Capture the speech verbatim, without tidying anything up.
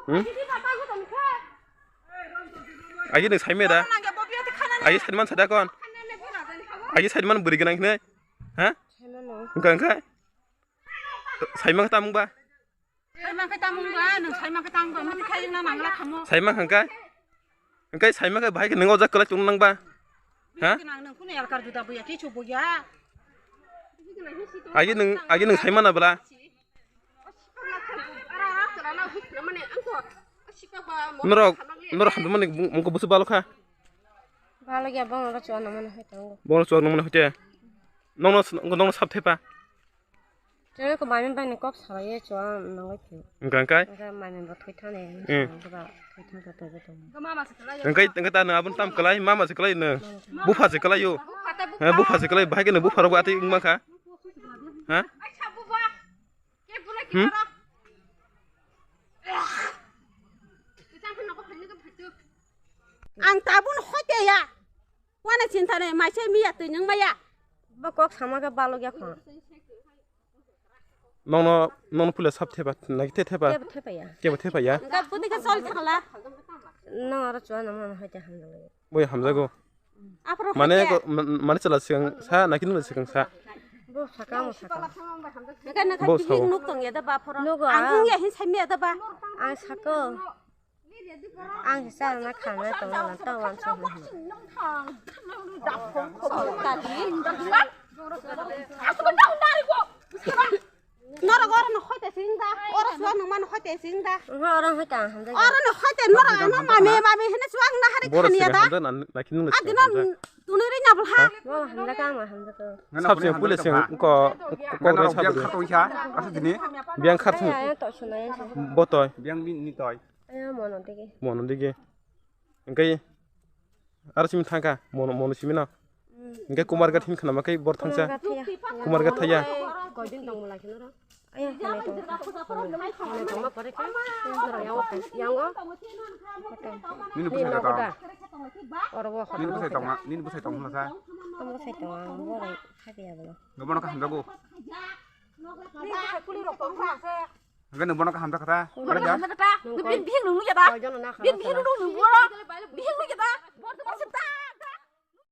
Hmm? Aji nung saimai da? Aji saiman sada kon? Aji saiman buri gwnang hwnwi? Ha? Wngkha wngkha? Saimang tamung ba? Saimang khe tamung ba, nung saimang khe tamung ba, mati khai na nangla khamo. Saimang hangkai? Hangkai saimang khe bahai khe nung ojak kwlai chung nang ba? Ha? Nang nung kuno elkar juda buya, kichu buya. Agi nung, agi nung saimana bala? Norok, norok hamdumani mungko busu balo kha? Balo ya bong ro chuana mana hai tango. Bong ro chuana mana hoite? Nongno, nongno sap thepa? Chole ko mami bai ni kok sala ye chua nang lai phi. Engka engkai? Engka mami bo thoi thane. Hmm. Ba thoi thang ka to to. Engkai, engkai ta nang abun tam kalai, mama se kalai no. Bupha se kalai yo. He, bupha se kalai, bahai ke no bupha rok ati wngma kha. Ha? Hmm? Ang tabun hoite ya. Wana chinta ne, maise miya twi nung maya. Bo kok sama khe balok ya kho. Nongno, nongno pula sap thepa, nai the thepa. Kebo thepa ya. Kebo thepa ya. Ga budi ka sol thangla. Nang aro chua nang nang hai ta hamjak lai. Boi hamjago. Apro Mane ko, ma-, mane chala sikang sa, naki nung sikang sa. Bo saka mo saka. Naka naka Bo bihik sao. Nuk tong ya da ba phoro. Nugo Ang ang. Ung ya hin sai miya da ba. Ang sako. Ang sa na khana to na to wan so na. Norok oro no hoite sing da, oro suwa no man hoite sing da. Ngo oro hoite ang hamjak. Oro no hoite norok ano mami mami hene suwa ang na hari Boro khani ya sing da. Hamjak na, na kinu Adi no tunui ri nyabul ha. Bo hamjak ang hamjak. Sabse pule sing ko ko ko sabse. Khatong kha, asa dini. Biang kharthung. Ayo to sunai. Botoi. Biang bini toi. Ayo mono digi. Mono digi. Engkai aro simi thangkha mono mono simi no. Engkai Kumar Ghat hin khnama kai bor thangsa. Kumar Ghat thaya. Koidin tong mula kino ro. Ayo khanai tong. Khanai tong ma pore khe. Yang o. Nini bwsai tong. Oro bo Nini bwsai tong. Nini bwsai tong hwnla sa. Tong bwsai tong ang bo rai khabi ya bo. Gobono kaham jago. Hingke nung bono kaham jakha ta? Bono kaham jakha ta? Nung bini bihik nung nukya ta? Bini bihik nung nung bono bihik nukya ta?